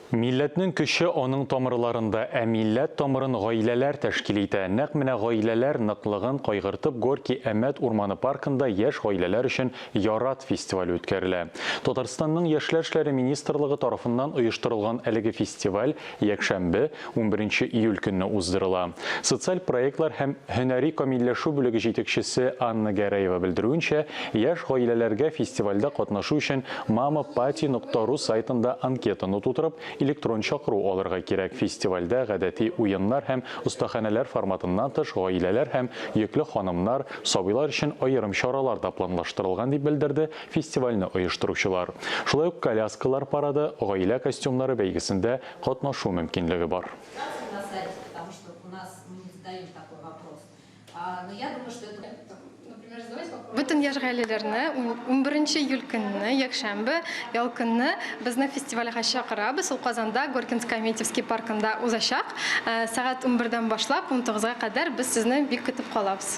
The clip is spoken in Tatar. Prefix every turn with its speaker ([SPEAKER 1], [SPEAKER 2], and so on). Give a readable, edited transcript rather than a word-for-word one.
[SPEAKER 1] Милләтнең көче аның тамырларында, ә милләт тамырын гаиләләр тәшкил итә. Нәкъ менә гаиләләр ныклыгын кайгыртып Горки-Әмәт урманы паркында яшь гаиләләр өчен Ярат фестивале үткәрелә. Татарстанның Яшьләр эшләре министрлыгы тарафыннан оештырылган әлеге фестиваль якшәмбе, унберенче июль көнне уздырыла. Социаль проектлар һәм һөнәри камилләшү бүлеге җитәкчесе Анна Гәрәева белдерүенчә, яшь гаиләләргә фестивальдә катнашу өчен mamapati нокта ру сайтында анкетаны тутырып, электрон чакыру алырга кирәк. Фестивальдә гадәти уеннар һәм остаханәләр форматыннан тыш гаиләләр һәм йөкле ханымнар, сабыйлар өчен аерым чаралар да планлаштырылган, дип белдерде фестивальне оештыручылар. Шулай ук коляскалар парады, гаилә костюмнары бәйгесендә катнашу мөмкинлеге бар.
[SPEAKER 2] Бөтен яшь гаиләләрне унберенче июль көнне, якшәмбе, ял көнне безнең фестивальгә чакырабыз. Ул Казанда, Горкинско-Аметьевский паркында узачак. Сәгать унбердән башлап унтугызга кадәр без сезне бик көтеп калабыз.